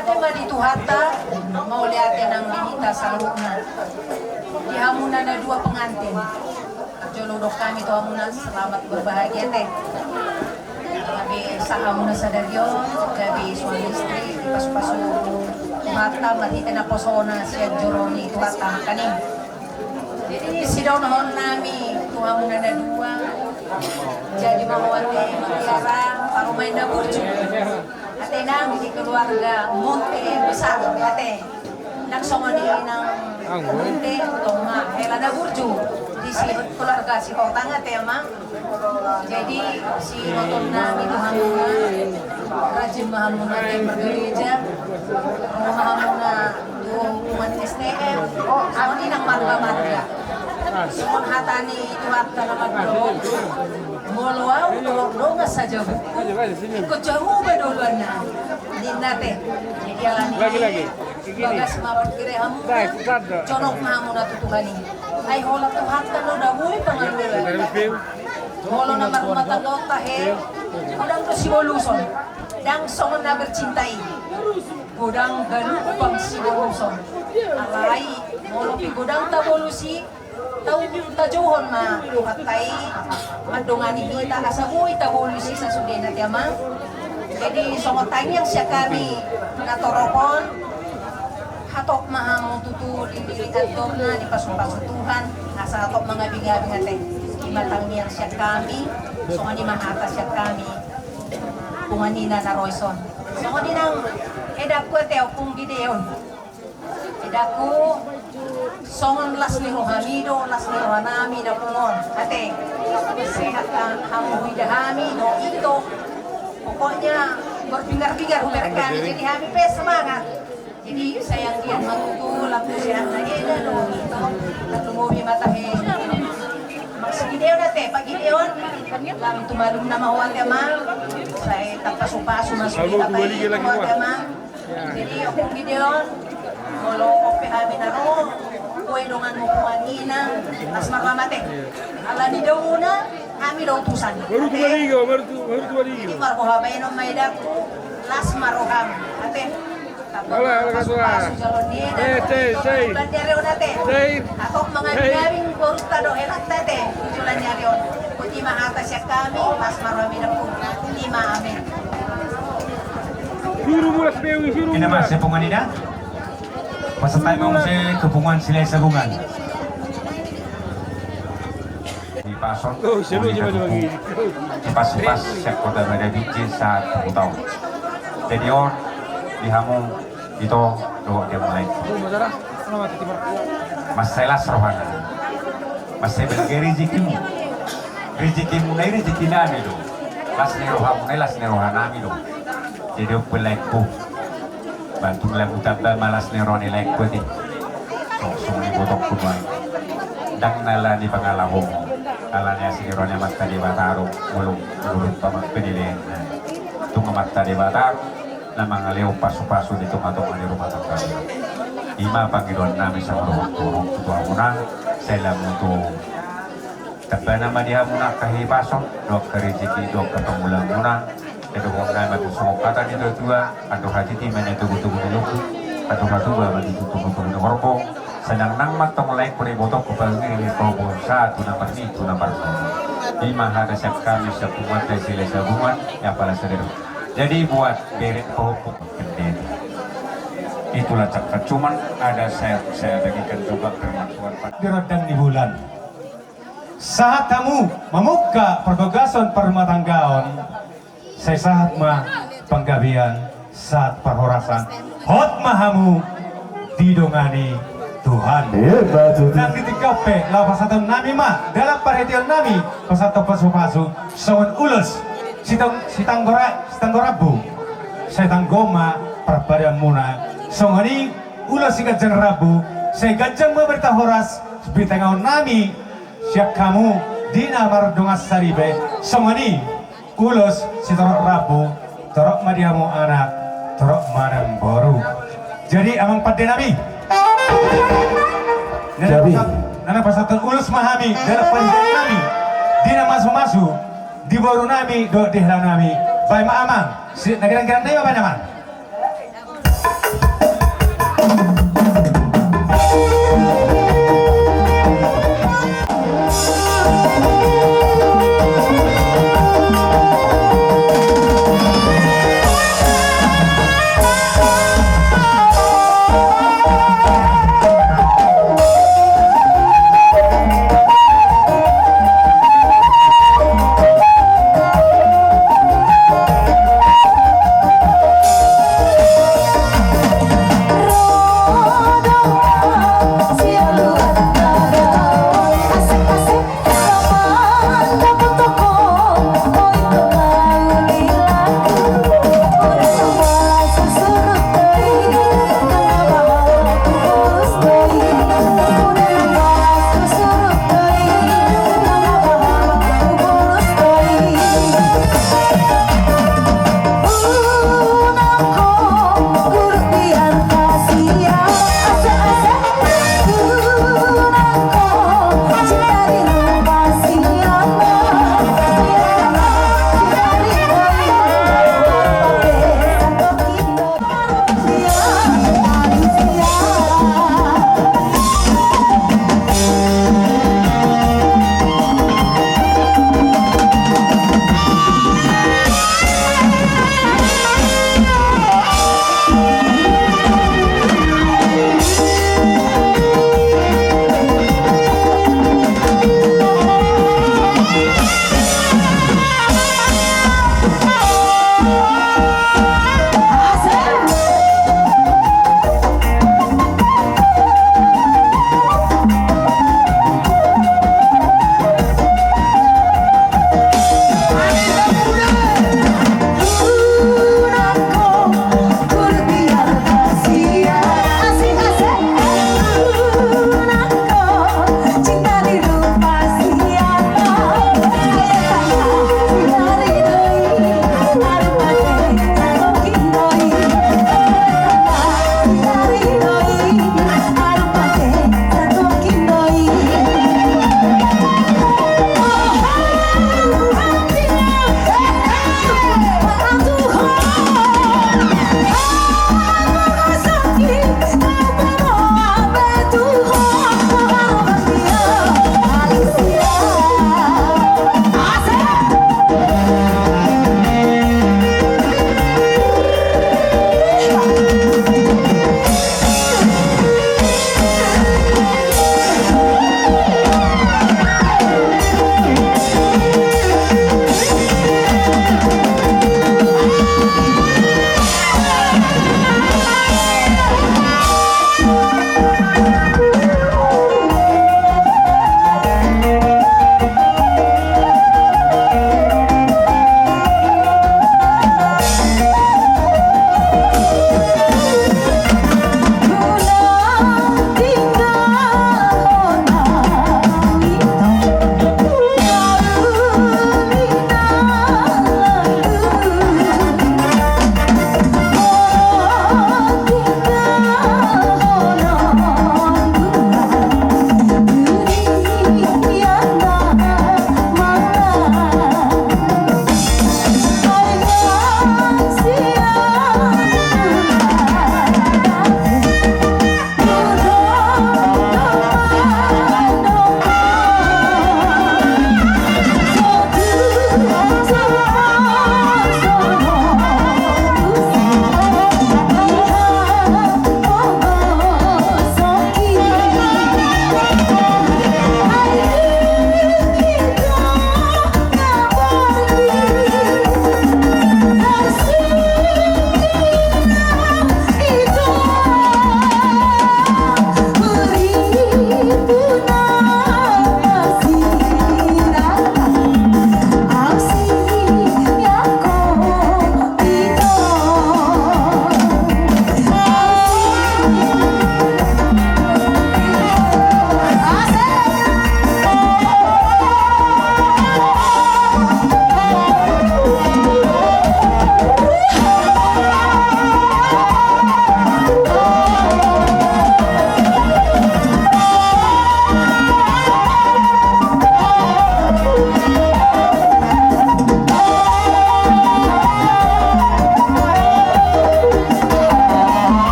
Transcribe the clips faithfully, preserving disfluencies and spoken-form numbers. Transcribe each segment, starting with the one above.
Ate ma di Tuhanta, mauliate nang di hita saluhutna. Di hamuna na dua pengantin. Jolo dok hami tu hamuna, selamat berbahagia ate. Gabe sahat hamuna sadari on, gabe suami istri, dipasupasu Tuhanta, marhite naposona sian joro ni Tuhanta nangkin. Jadi sidohonon nami tu hamuna na dua, jadi ma ho ate mutiara, parumaen na burju. Ate nang di keluarga Monte besar, ate. Nang songon i nang Monte, tong ma hela na burju. Di si keluarga Sihotang ate ma. Jadi sidohonon nami tu hamuna, rajin ma hamuna ate bergereja, ro ma hamuna tu umat S T M, songon i nang marga-marga. Songon hata ni Tuhanta na mandok, molo ahu dohot dongan sajabungku, ingkon jahoba do ulaonna, ninna ate. Jadi alani i, bagas ma parkire hamu, jonok ma hamuna tu Tuhan i. Ai holan Tuhanta do na boi pangalualuan. Molo na marrumah tangga on tahe, godang do siboluson. Ndang songon na bercinta i, godang ganup pang siboluson. Alai molo pe godang tabolus i, tau tajouhon ma Tuhanta i mandongani hita asa boi tabolus i sasudena ate amang. Jadi songon tangiang sian hami na torop on, hatop ma hamu tutu di andorna, dipasupasu Tuhan asa hatop mangabing-abing ate. I ma tangiang sian hami, songon i ma hata sian hami. Punguan ina na ro dison, songon i nang edakku ate, Ompung Gideon. Edakku, songon las ni rohami do, las ni rohanami do punguan on ate. Sehat hamu huida hami dohot ito. Pokoknya berpingar-pingar huberek hami, jadi hami pe semangat. Jadi sai anggiat ma tutu lam tu sehat na eda dohot ito, lam tu lobi ma tahe. Maksud Gideon ate, Pak Gideon, lam tu malum nama ho ate amang. Sai tapasupasu ma sude, tapasupasu ate amang. Jadi Ompung Gideon, molo on pe hami na ro, boi donganmu punguan ina, las ma roham ate. Alani dauna hami do utusan. Marhutu ma di ho, marhutu ma di ho. Jadi marboha baenon ma edakku, las ma roham ate. Ala, ala, ala, pasupasu jaloon ni eda. Hatop mangabing-abing borunta dohot helanta ate. Jaloon ni ari on. Boti ma hata sian hami, las ma roham edakku. Ima, amin. Ina ma sian punguan ina. Pasahat ma muse tu punguan Silahisabungan. Di pason, di pasupasu sian Kota Banda Binjai sahat tu Kota on. Jadi on di hamu ito dohot di hamu lae. Mansai las rohana. Mansai balga rijikimu. Rijikimuna i rijikinami do. Las ni rohamuna i las ni rohanami do. Jadi on pe laengku, bantung lamu tamba ma las ni roha ni laengku ate. Songon i botongku nuaeng. Ndang na alani pangalaho, alani asi ni roha ni Amanta Debata do. Molo, molo paman penilaianna, tung Amanta Debata do na mangalehon pasupasu di tongatonga ni rumah tangga. Ima pangidoannami saluhutna tu hamuna, sai lamu tu tambana ma di hamuna angka hipason dohot angka rijiki dohot angka pangulaonmuna. Sai dohononnami ma tu songon hata ni natuatua: Andor hatiti ma nian togutogu ni lombu, andor hatuha ma nian togutogu ni horbo. Sai nangnang ma antong laengku dohot ibotongku pangiri ni pahompungku sahat tu na marnini tu na marnono. Ima hata sian hami sian punguanta Silahisabungan, ya pala sadero. Jadi buat bere pahompu. Itulah cakap, cuman ada saya, saya bagikan juga firman Tuhan pada di rondang ni bulan. Sahat hamu mamungka parbagason parrumatanggaon, sai sahat ma panggabean, sahat parhorasan, hot ma hamu didongani Tuhan. Nang di tingki on pe laho pasahatonnami ma dalan parhiteonnami pasahaton pasupasu songon ulos sitang, sitanggo ra-, sitanggo rambu. Sai tanggo ma parpadaanmuna. Songon i ulos siganjang rambu, sai ganjang ma barita horas, pinatangiangonnami sian hamu di na mardongan saripe. Songon i ulos sitorop rambu, torop ma di hamu anak, torop ma namboru. Jadi amang pandenami, na pasahat-, na pasahathon ulos ma hami dalan parhiteonnami di na masumasu, di borunami dohot di helanami. Baen ma amang, si-, na giranggirangnami ma baen amang.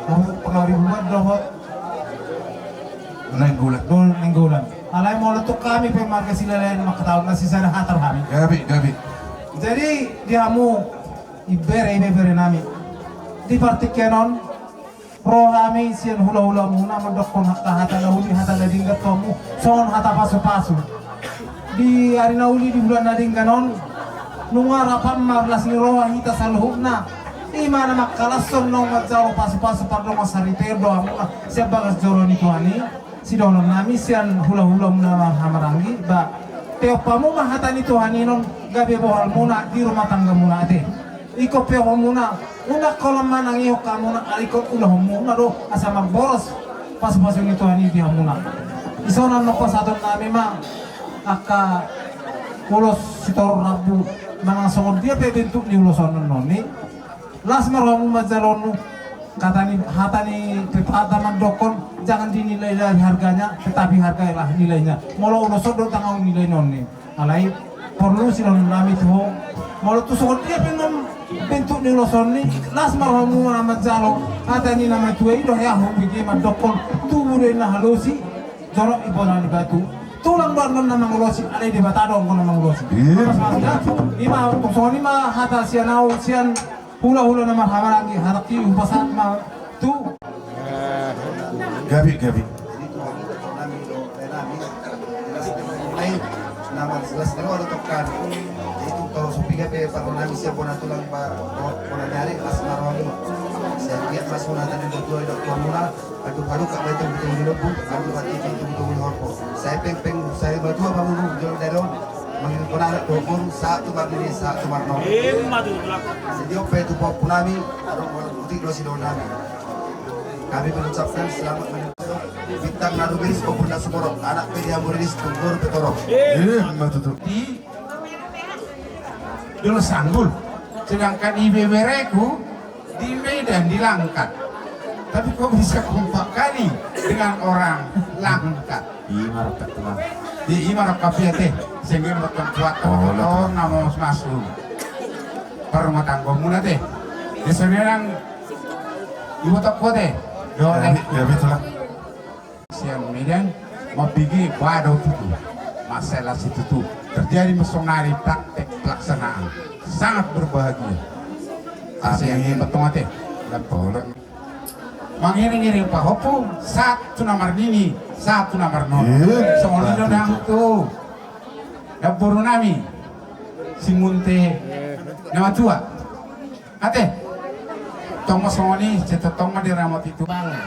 Pangaribuan dohot Nainggolan. Nainggolan. Alai molo tu hami pe marga Silaban manghatahon na sisada hata hami. Gabe, gabe. Jadi di hamu ibebere, ibebere nami, di partingkian on ro hami sian hulahulamuna mandokkon hata, hata na uli, hata na denggan tu hamu, songon hata pasupasu. Di ari na uli, di bulan na denggan on, nunga rap marlas ni roha hita saluhutna. I ma na manghalashon naung manjalo pasupasu pardongan saripeon do hamuna sian bagas joro ni Tuhan i. Sidohonon nami sian hulahulamuna na marhahamaranggi, ba, teop hamu ma hata ni Tuhan i, non gabe bohalmuna di rumah tanggamuna ate. Ingkon peopmuna, unang holan manangihon hamuna, alai ingkon ulahonmuna do asa marboras pasupasu ni Tuhan i di hamuna. Dison annon pasahaton nami ma angka ulos sitorop rambu, manang songon dia pe bentuk ni ulos on annon i. Las ma rohamu manjalo, hata ni, hata ni pepatah mandokkon, jangan dinilai dari harganya, tetapi hargailah nilainya. Molo ulos on do tangan nilai nonni. Alai porlu sidohonon nami tu ho, molo tu songon dia pe annon bentuk ni ulos on i, las ma rohamu na manjalo hata ni na matua i do, hea hubege mandokkon, tubu do inna halosi, jorok i bona ni batu. Tulang do annon na mangulosi, alai Debata do anggo na mangulosi. Iya. Pas maksudnya, i ma, songon i ma hata sian ahu, sian hulahula na marhahamaranggi, hata i hupasahat ma tu. Gabe, gabe. Jadi tu hami, nami do, eh, nami. Jelas ni mulai, nama jelas ni mulai do tokan. Jadi tu kalau so piga pe parro nami sian bona tulang, bona ni ari, las ma rohamu. Sian dia mas muna tadi do tuai do tuamuna. Aduh, aduh, kak, baca buku-buku di lombu, aduh, hati itu buku-buku di horbo. Sai pengpeng, sai matua bangun, jolo dari on. Mangihuthon anak dohot boru, sahat tu marnini, sahat tu marnono. Ima tutu. Jadi, ope tu pahompu nami, adong bola putih, do sidohonon nami. Kami mengucapkan selamat menempuh bintang na rumiris, ombun na sumorop, anak pe dia muriris, tunggor pe torop. Ima tutu. Di Dolo Sanggul. Sedangkan ibebereku di Medan, di Langkat. Tapi kok bisa kompak kali dengan orang Langkat? Ima rap, Tulang. Di ima rap, tapi ate, sehingga makan kuat. Oh, na mau masuk. Parrumatanggaonmuna ate. Di sana nang iboto ku ate. Dolo. Ya, betul lah. Sian Medan, mambege, ba do tutu. Masalah situtu. Terjadi ma sonari praktek pelaksanaan. Sangat berbahagia. Amin. Sian Medan, ate. Mangiring-iring pahompu, sahat tu na marnini, sahat tu na marnono. Iya. Songon i do nang tu namboru nami, si Munte na matua. Ate, tong ma songon i, sai tongtong ma diramoti Tuhan.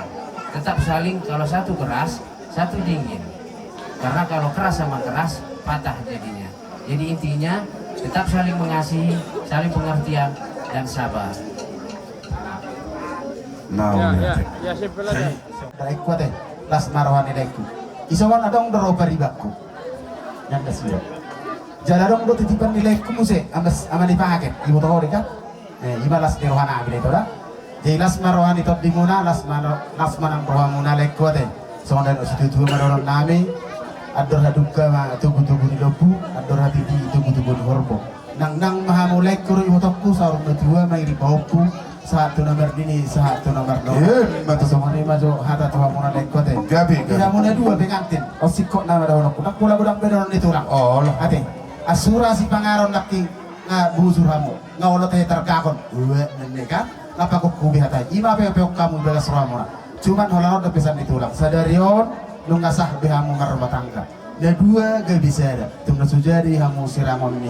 Tetap saling, kalau satu keras, satu dingin. Karena kalau keras sama keras, patah jadinya. Jadi intinya, tetap saling mengasihi, saling pengertian, dan sabar. Nah, ya, ya, ya, simpel aja. Laengku ate, las ma roha ni laengku. Isongon adong do ro paribanku. Nanda sudah. Jala adong do titipan ni laengku muse, ama ni Paket, iboto ho do kan? Eh, ima las ni roha nami da ito da. Jadi las ma roha ni tondimuna, las ma, las ma nang rohamuna laengku ate. Songon na didok situatua ma dohonon nami, andor hadungka ma togutogu ni lombu, andor hatiti togutogu ni horbo. Nang, nang ma hamu laengku dohot ibotongku, saur matua ma i di pahompu, sahat tu na marnini, sahat tu na marnono. Ima tutu. Songon i ma jo hata tu hamuna laengku ate. Gabe, gabe. Di hamuna dua pengantin, on singkop nama dohononku, ndang pola godang be dohonon ni tulang. Olo. Ate, asura si pangaron nangkin, nga busur hamu. Nga olo te targagon. Ue, nenne kan? Nga pagokku be hata i. Ima pe, pe hamu ibagas rohamuna. Cuman holan on do pesan ni tulang. Sadari on, nunga sah be hamu marrumah tangga. Na dua gabe sada. Tung na so jadi hamu sirangon ni,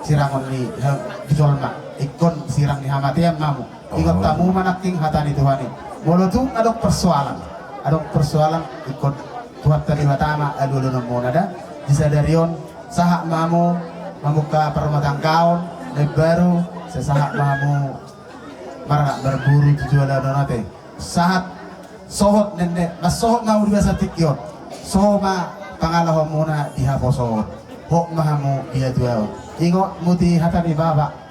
sirangon ni, ha, di jolma. Ingkon sirang ni hamatean ma hamu. Ingot hamu ma nangkin hata ni Tuhan i. Molo tung adong persoalan. Adong persoalan, ingkon Tuhanta Debata ma alualunonmuna da. Di sadari on, sahat ma hamu mamungka parrumatanggaon na imbaru, sai sahat ma hamu marangap marboru tu joloan on ate. Sahat sohot nenne, mansohot ma hamu di bagasan tingki on. Soho ma pangalaomuna di haposoon. Hot ma hamu di hatuaon. Ingot muti hata ni bapak.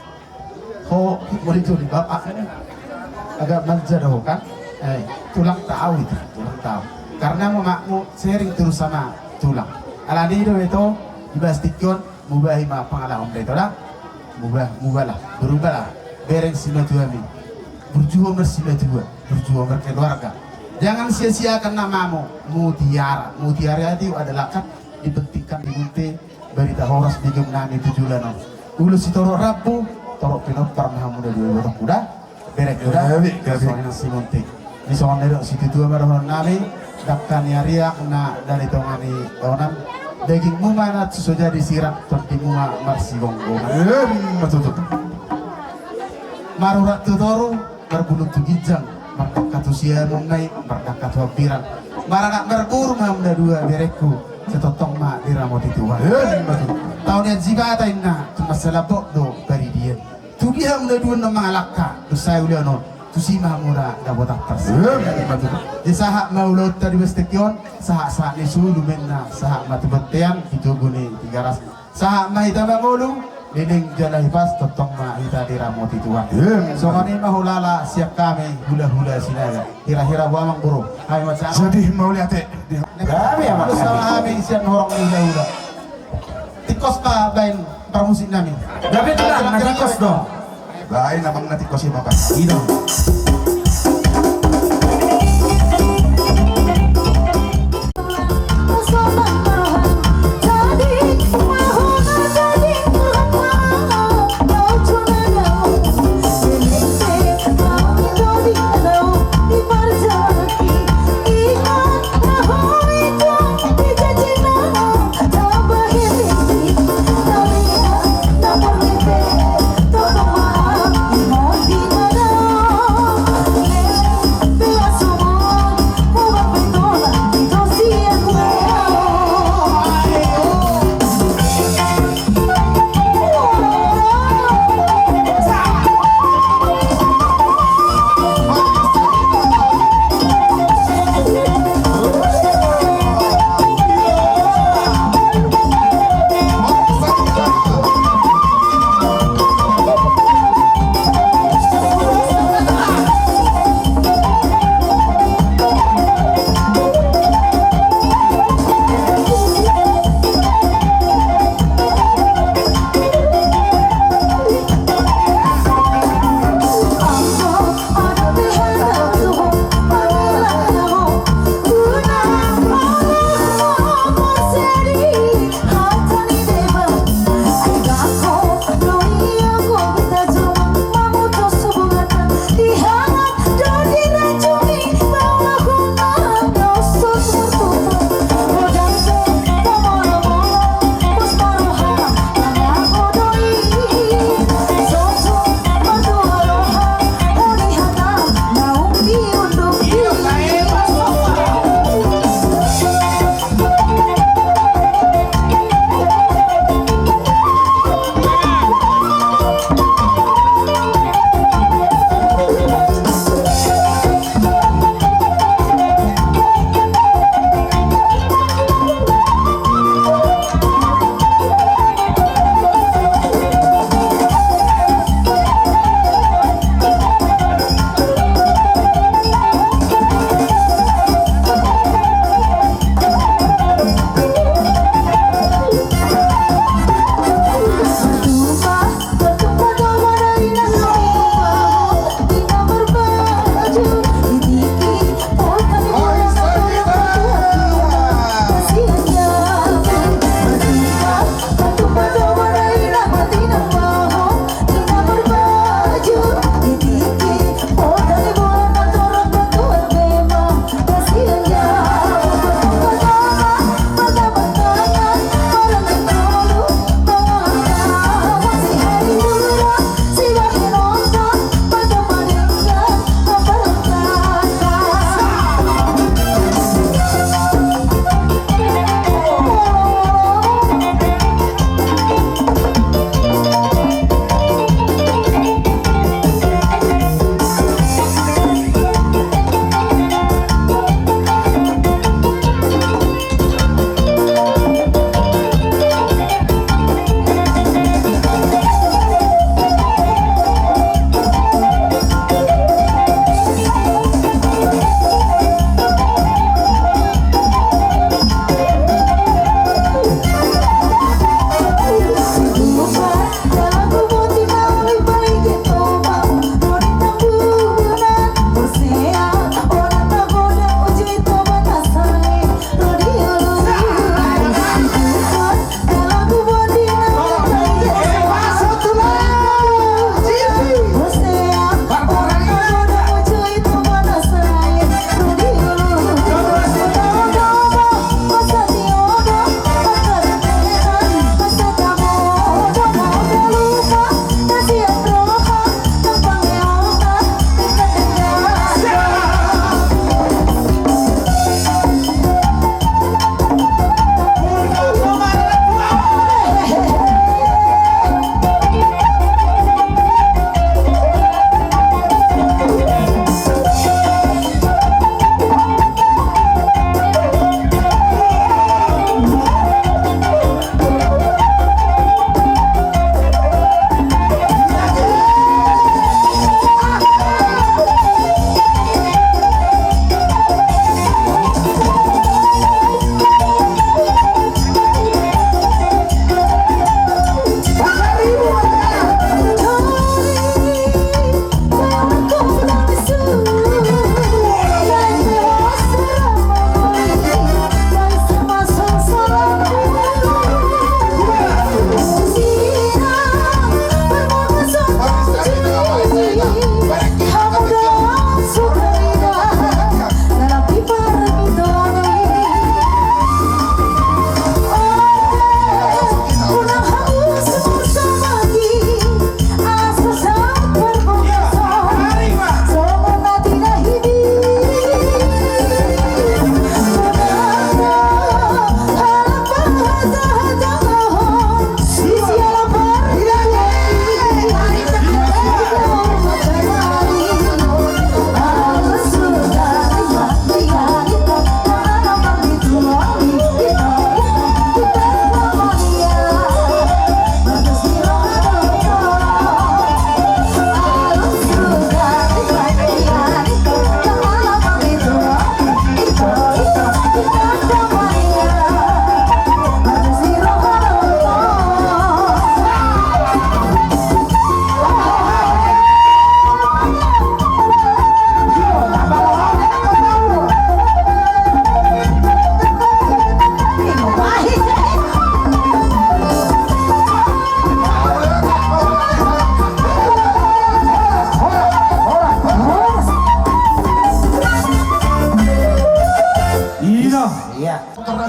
Ho, molo i tu di bapak. Agak manja do ho kan? Eh, tulangta au itu, tulangta au. Karena mamakmu sering terus sama tulang. Alani do ito, di bagas tingki on, mubahi ma pangalaom da ito da. Mubah, mubahlah, berubahlah. Bereng simatuami. Burju ho marsimatua, burju ho markeluarga. Jangan sia-siakan namamu, Mutiara. Mutiara itu adalah kan dipentingkan di Muonte, barita horas di game nami tu joloan on. Ulos sitorop rambu, torop pinompar ma hamu na dua, ibotongku da, berengku da. Gabe, gabe. Songon i nang si Muonte. Di songon i do, situtua ma dohonon nami, dangka ni ariak na dari tonga ni onan, dagingmu ma na so jadi sirang, tondimu ma marsigomgoman. Ima tutu. Marurat tu toru, marbulung tu ginjang, mardangka tu siamun ma i, mardangka tu hambirang. Maranak marboru ma hamu na dua, berengku, sai tongtong ma diramoti Tuhan. Ima tutu. Tao nian Debata inna, tung mansai lambok do paridian. Tu dia hamu na dua na mangalangka, tu sae ulaon on, tusi ma hamu na dapotan parsaoran. Ima tutu. Jadi sahat ma ulaonta di bagasan tingki on, sahat-sahat ni solu ma inna, sahat ma tu bontean, di togu ni Tigaras. Sahat ma hita mangolu, leleng jala hipas, tongtong ma hita diramoti Tuhan. Ima tutu. Songon i ma hulala sian hami, hula-hula Sinaga. Hira-hira boha amang boru. Hami ma sian. Jadi mauliate. Hami amang. Terus sama hami sian horong ni hula-hula. Tingkos ma baen parmusik nami. Gabe tulang, na tingkos do. Baen amang na tingkos i ma baen. I do.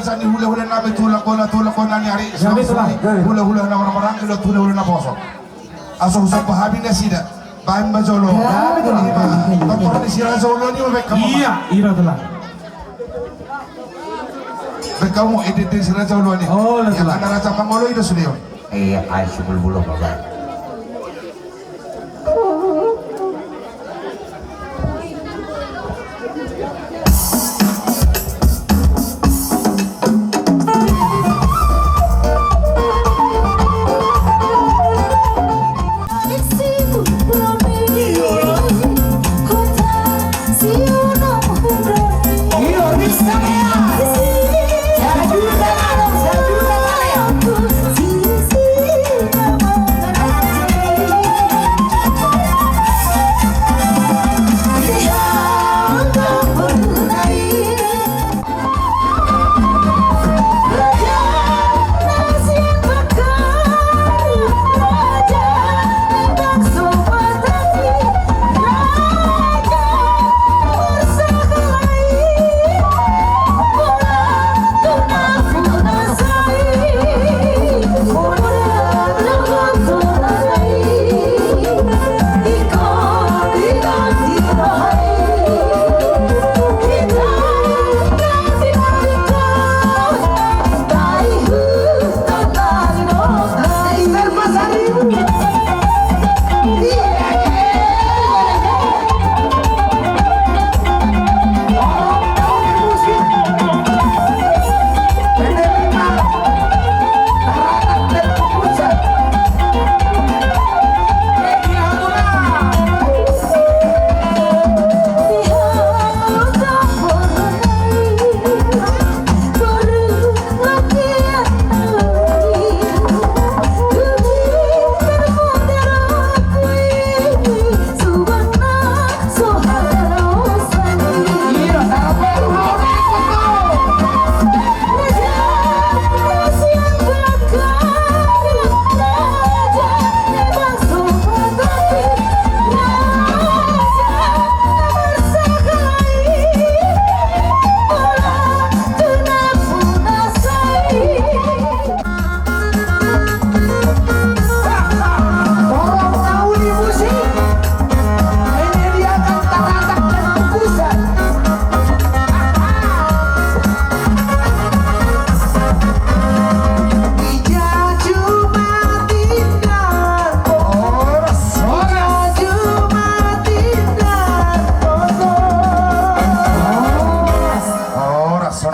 Sani hulahula nami tulang, bola tulang, bola ni ari. Ya, betul lah. Hulahula na orang-orang, hulahula na poso. Asa husomba hami nasida. Baen ma jolo. Ya, betul. Doktor ni si Raja Uluan i ma baen hamu. Iya, iya, betul lah. Baen hamu, ede, ede si Raja Uluan i. Oh, betul lah. Ya, karena Raja Mangolo i do sude on. Iya, ai si bulbul ma baen.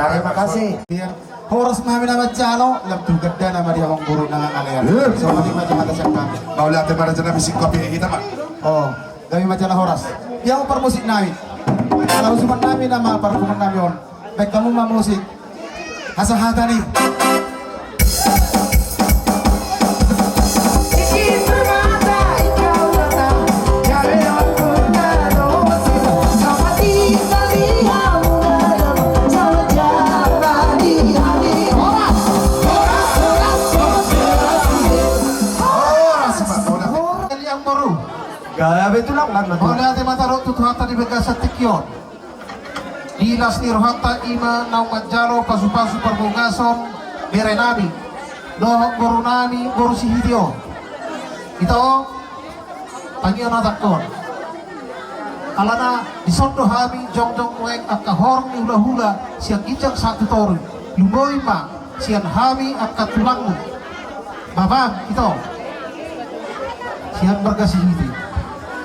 Terima kasih. Horas ma hami na manjalo, lam tu gandana ma di amang boru na ngalean. Songon i ma jala hata sian hami. Mauliate ma raja nami, singkop i hita ma. Oh, gabe ma jala horas. Ia ma parmusik nami. Ala husuman nami nama parhusuman nami on. Baen hamu ma musik. Asa hata ni. Gabe tulang lan. Mauliate ma tarup tu Tuhanta di bagasan tingki on. Di las ni rohanta i ma naung manjalo pasupasu parbagason bere nami dohot boru nami boru Sihite on. Ito, tangiang na tangkon. Alana dison do hami jongjong nuaeng angka horong ni hulahula sian ginjang sahat tu toru. Lumobi ma sian hami angka tulangmu. Bapam, ito. Sian marga Sihite.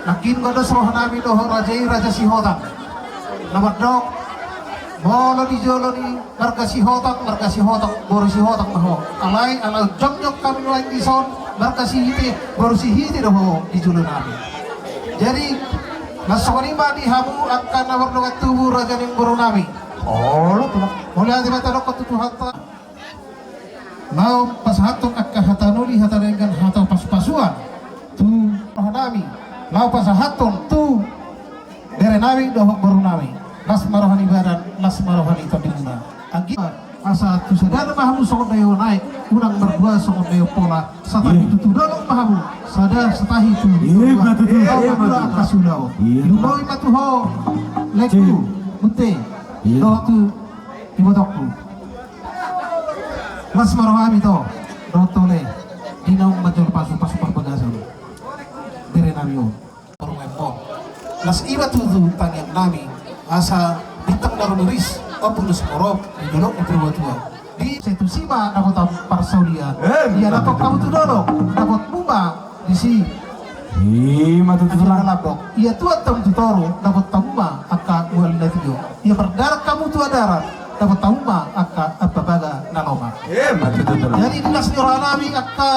Nangkin ma dos roha nami dohot raja i, raja Sihotang. Na mandok, molo di jolo ni marga Sihotang, marga Sihotang, boru Sihotang ma ho. Alai ala jongjong hami nuaeng dison, marga Sihite, boru Sihite do ho di jolo nami. Jadi, na songon i ma di hamu angka na mardongan tubu raja ni boru nami. Olo, tulang. Mauliate ma tadokkon tu Tuhanta. Laho pasahathon angka hata na uli, hata denggan, hata pasupasuan tu roha nami. Laho pasahathon tu bere nami dohot boru nami. Las ma roha ni badan, las ma roha ni tondimuna. Anggi, asa tu sada ma hamu songon daion aek, unang mardua songon daion pola. Satahi tutu dolok ma hamu, sada satahi tu. Iya, betul. Iya, betul. Angka sulaon. Iya. Lumobi ma tu ho, Lengku, Mute. Iya. Dohot tu ibotongku. Las ma rohami, ito, dohot tole, di naung manjalo pasupasu parbagason berenami on. Las i ma tutu tangiangnami, asa bintang na rumiris, ombun na sumorop di dolok ni Purbatua. Di sai tusi ma dapotan parsaulian. Ia dapot hamu tu dolok, dapot hamu ma disi. I ma tutu, Tulang. Ia tuat hamu tu toru, dapot hamu ma angka uali na tio. Ia mardalan hamu tu adaran, dapot hamu ma angka ambabaga na lomak. I ma tutu, Tulang. Jadi di las ni rohanami angka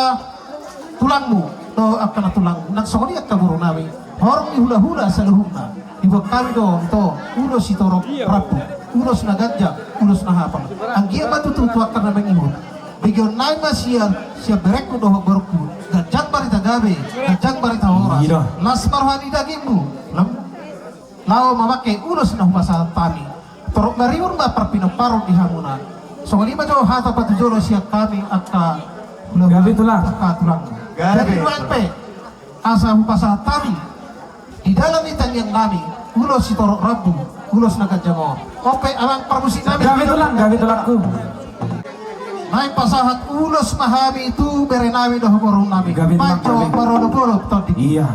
tulangmu dohot angka na tulangmu, nang songon i angka borunami, horong ni hulahula saluhutna. Diboan hami do, ito, ulos sitorop rambu, ulos na ganjang, ulos na hapal. Anggiat ma tutu tu angka na mangihut. Begeonnami ma sian, sian berengku dohot borungku, ganjang barita gabe, ganjang barita horas. Las ma roha ni dagingmu. Laho mamangke ulos na hupasahat hami. Torop maribur ma parpinomparon di hamuna. Songon i ma jo hata patujolo sian hami angka hulahula, gabe, Tulang. Angka tulang. Gabe. Jadi nuaeng pe, asa hupasahat hami di dalan ni tangiangnami, ulos sitorop rambu, ulos na ganjang on. On pe amang parmusiknami. Gabe, Tulang, gabe, Tulangku. Naeng pasahat ulos ma hami tu berenami dohot borunami. Gabe, Tulang, gabe. Maju marolopolop tondi. Ia.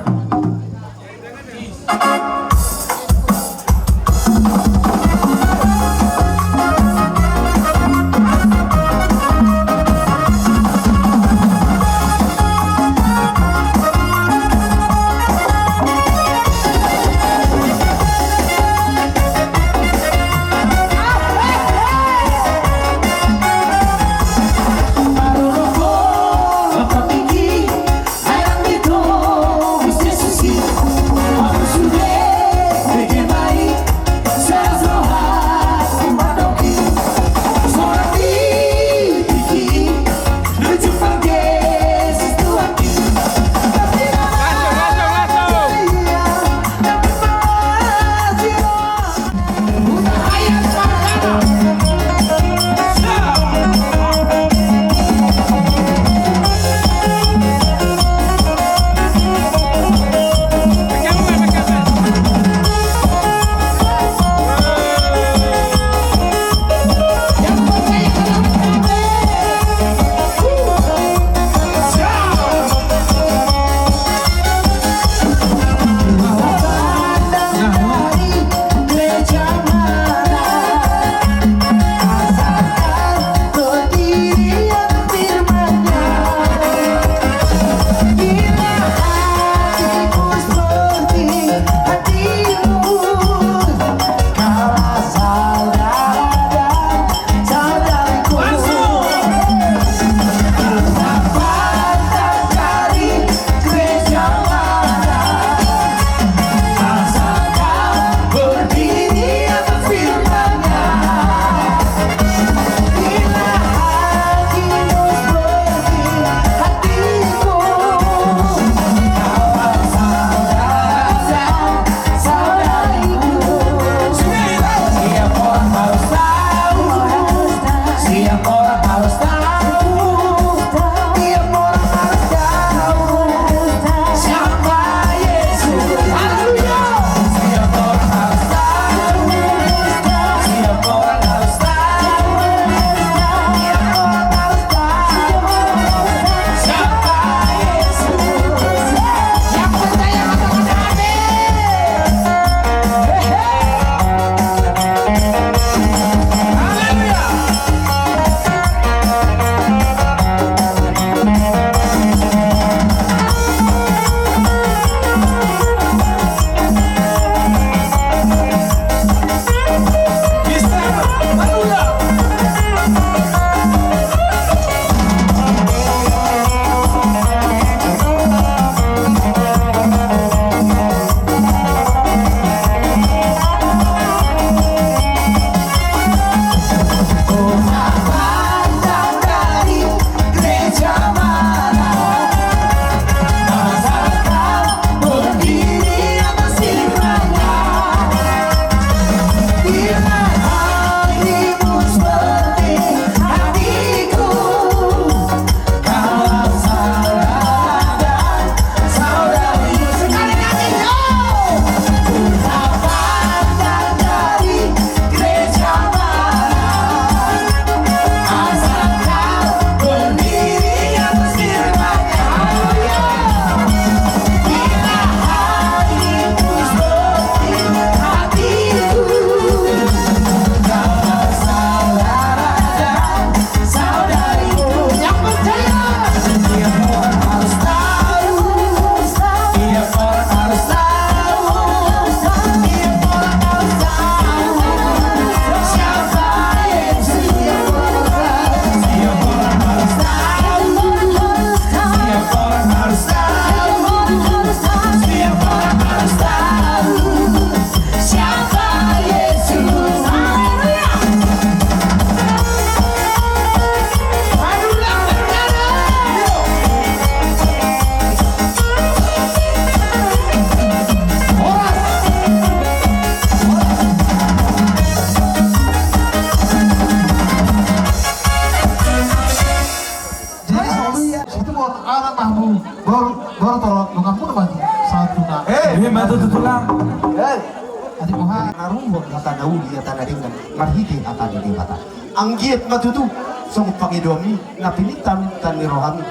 Hata na uli, hata na denggan, marhite hata ni Debata. Anggiat ma tutu songon pangidoanmi na pininta-minta ni rohami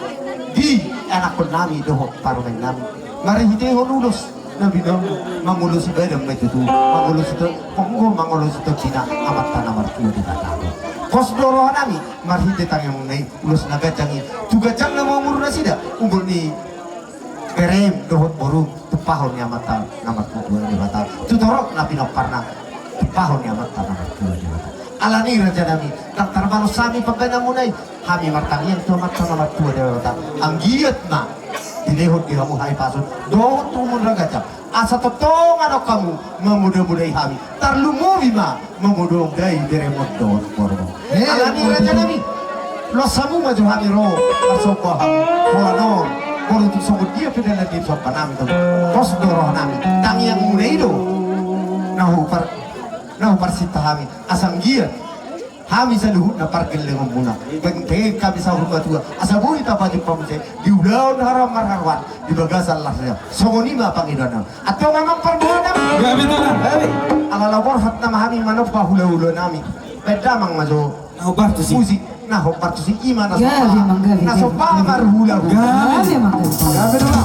di anakkonnami dohot parumaennami. Marhitehon ulos na binahen, mangolosi badan ma i tutu, mangolosi to-, mangolosi tondina Amanta na martua Debata. Pos do rohanami marhite tangiangmuna i, ulos na ganjang i, tu ganjang nama umur nasida, umur ni berem dohot borum, tumpahon ni Amanta na martua Debata, tu torop na pinomparna, tumpahon ni Amanta na martua Debata. Alani i rajanami, ndang tarbalos hami pambahenanmuna i, hami martangiang tu Amanta na martua Debata, anggiat ma dilehon di hamu hahipason dohot umur na ganjang, asa tongtong adong hamu mamodamodai hami, tarlumobi ma mamodamodai beremon dohot borumon. Eh, alani i rajanami, los hamu ma jo hami ro marsomba hamu. Holan on, molo tung songon dia pe dalan ni sombanami, pos do rohanami, tangiangmuna i do na hupar-, na huparsinta hami, asa anggiat hami saluhutna pargellengonmuna, penggeng hami saur matua, asa boi tapajumpang muse di ulaon haroan marharoan di bagasan las ni roha. Songon i ma pangidoannami. Antong amang parboruonami. Gabe, Tulang, gabe. Ala laho borhat nama hami manomba hulahulahonami. Baen damang ma jo. Na hombar tusi. Musik na hombar tusi, i ma na somba. Gabe, Amang, gabe, na somba gabe. Marhulahula. Gabe. Gabe, Amang, gabe. Gabe, Tulang.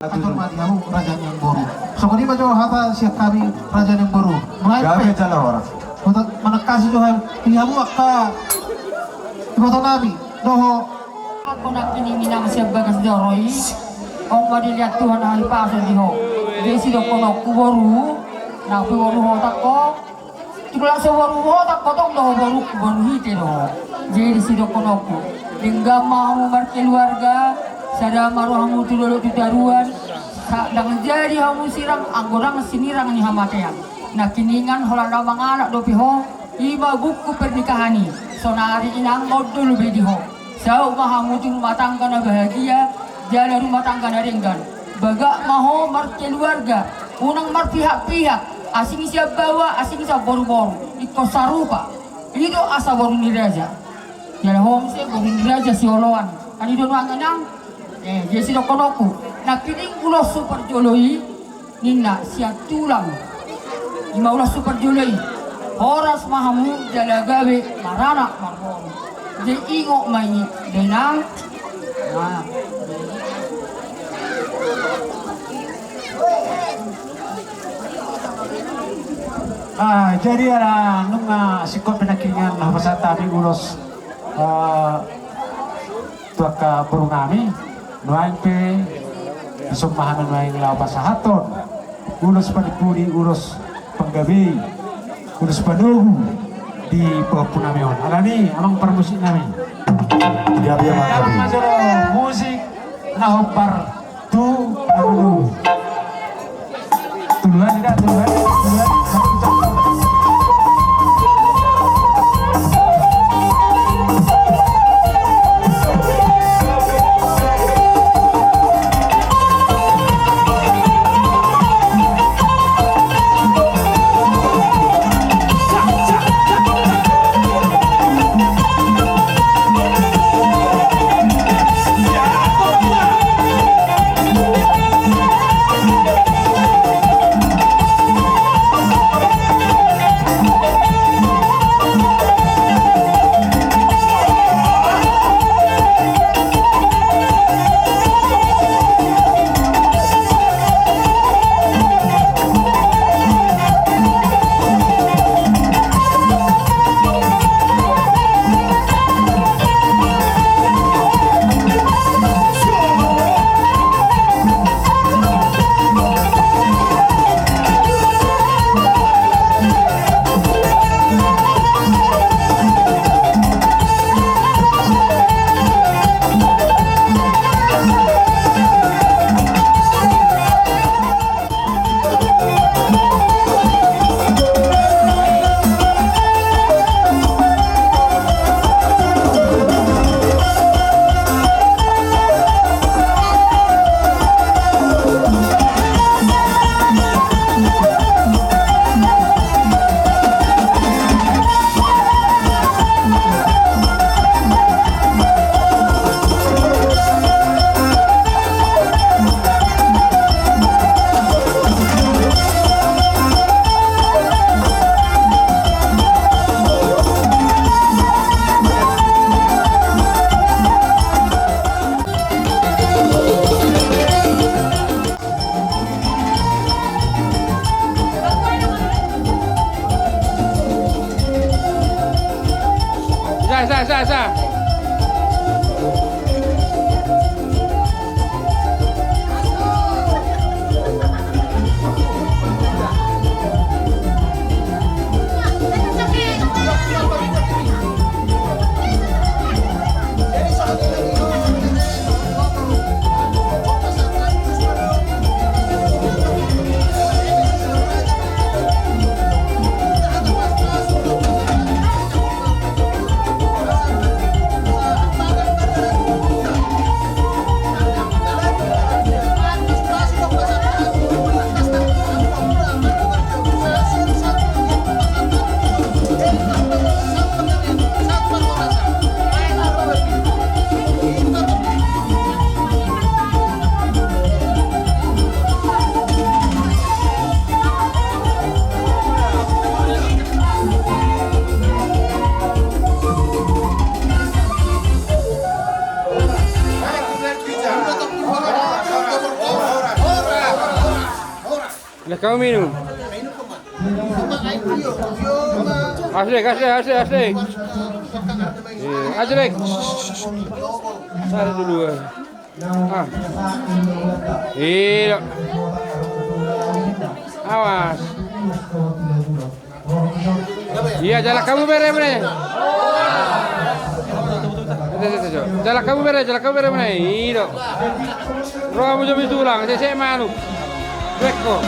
Atur ma di hamu raja ni amangboru. Songon i ma jo hata sian hami raja ni amangboru. Mulai pe. Gabe jala horas. Manangkasi jo hami, di hamu angka ibotonami dohot. Anggo nangkining inang sian bagas joro i, on ma dilehon Tuhan hahipason di ho. Jadi sidohononku boru, nang pe boru ho tangko, tulang so boru ho tangko tong do ho boru, boru hite do ho. Jadi sidohononku, denggan ma hamu markeluarga, sada ma rohamu tu dolok tu toruan, sa-, ndang jadi hamu sirang, anggo ndang sinirang ni hamatean. Nangkiningan holan na mangalap dope ho, i ma buku pernikahan i. Saonari inang mondol be di ho. Saut ma hamu tu rumah tangga na bahagia, jala rumah tangga na denggan. Bagak ma ho markeluarga, unang marpihak-pihak, asing sian baoa, asing sian boru-boru. Ingkon sarupa. I do asa boru ni raja. Jala ho muse boru ni raja sioloan. Kan i do nuaeng inang. Eh, jadi sidohononku. Nangkining ulos tu parjolo i, ninna sian tulang. Ima ulos tu parjolo i. Horas ma hamu jala gabe maranak marboru. Jadi ingot ma i, dainang. Nah. Ah, jadi ala nunga singkop pe nangkiningan na hupasahat hami ulos, eh, tu angka boru nami, nuaeng pe dison ma hami nuaeng laho pasahathon ulos panimpuli, ulos panggabe, ulos panogu di pahompu nami on. Alani amang parmusik nami. Gabe amang gabe. Musik na hombar tu na panogu. Tuluan, tidak, tuluan, tuluan. Sa, sa, sa, sa. Lah, kau minum. Asik, asik, asik, asik. Iya, asik. Tarik dulu, eh. Ah. Iya. Awas. Iya, jala hamu bere muse. Jala hamu bere, jala hamu bere muse. Iya. Ro hamu jo di tulang, sese manuk. Rek ho.